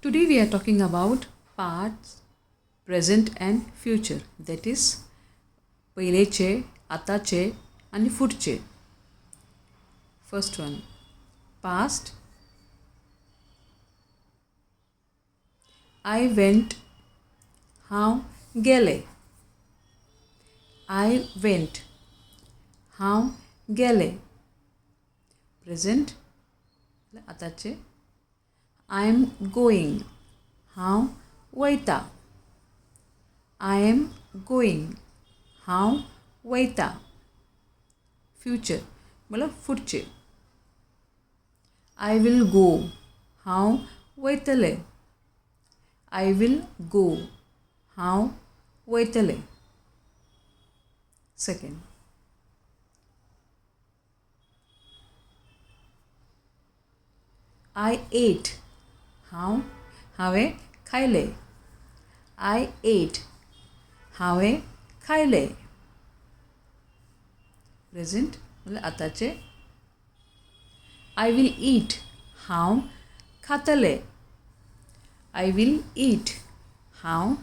Today we are talking about past, present and future, that is पयलेचे, आताचे आनी फुडचे. First one, past. I went, हांव गेले. I went, हांव गेले. प्रेझेंट, आताचे. I am going, हांव वयता. I am going, हांव वयता. फ्युचर म्हळ्यार फुडचे. I will go, हांव वयतले. I will go, हांव वयतले. सेकंड, I eight, हांव हांवें खायले. I eight, हांवें खायले. प्रेझेंट म्हळ्यार आतांचे. I will eat, हांव खातले. I will eat, हांव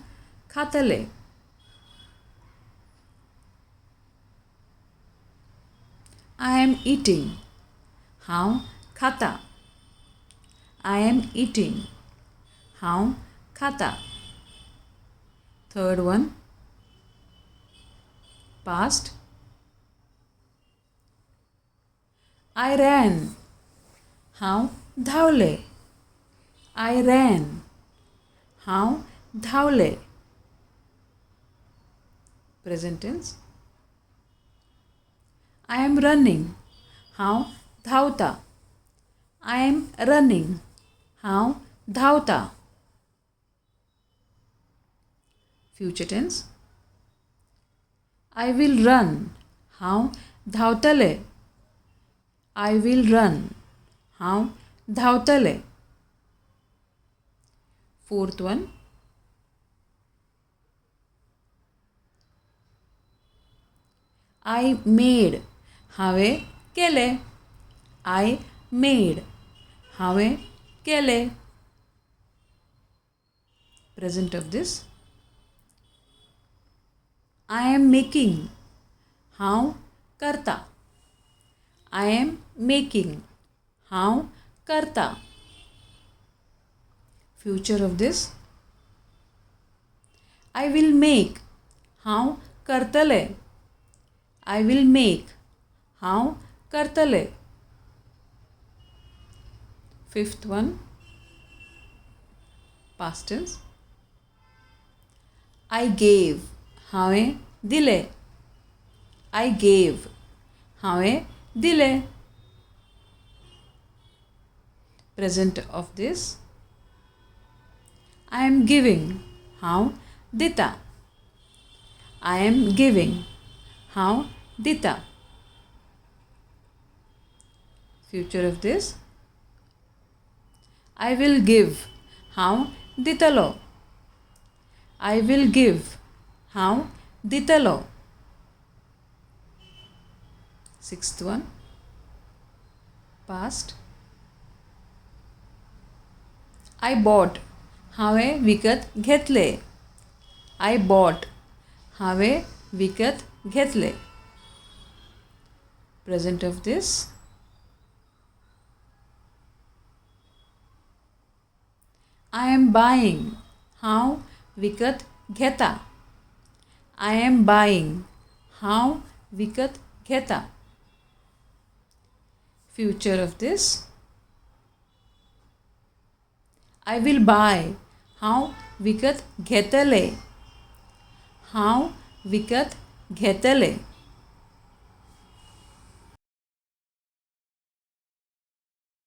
खातले. I am eating, हांव खाता. I am eating, हांव खाता. Third one, past. I ran, हांव धांवले. I ran, हांव धांवले. Present tense. I am running, हांव धांवता. I am running, हांव धांवता. Future tense. I will run, हांव धांवतले. I will run, हांव धांवतले. फोर्थ वन, I made, हांवें केले. I made, हांवें केले. Present of this. I am making, हांव करता. I am making, हांव करता. Future of this. I will make, हांव करतले. I will make, हांव करतले. Fifth one, past tense. I gave, हांवें दिले. I gave, हांवें दिले. Present of this. I am giving, हांव दिता. I am giving, हांव दिता. Future of this. I will give, हांव दितलो. I will give, हांव दितलो. Sixth one, past. I bought, हांवें विकत घेतले. I bought, हांवें विकत घेतले. Present of this. I am buying, हांव विकत घेता. I am buying, हांव विकत घेता. Future of this. I will buy, हांव विकत घेतले. हांव विकत घेतले.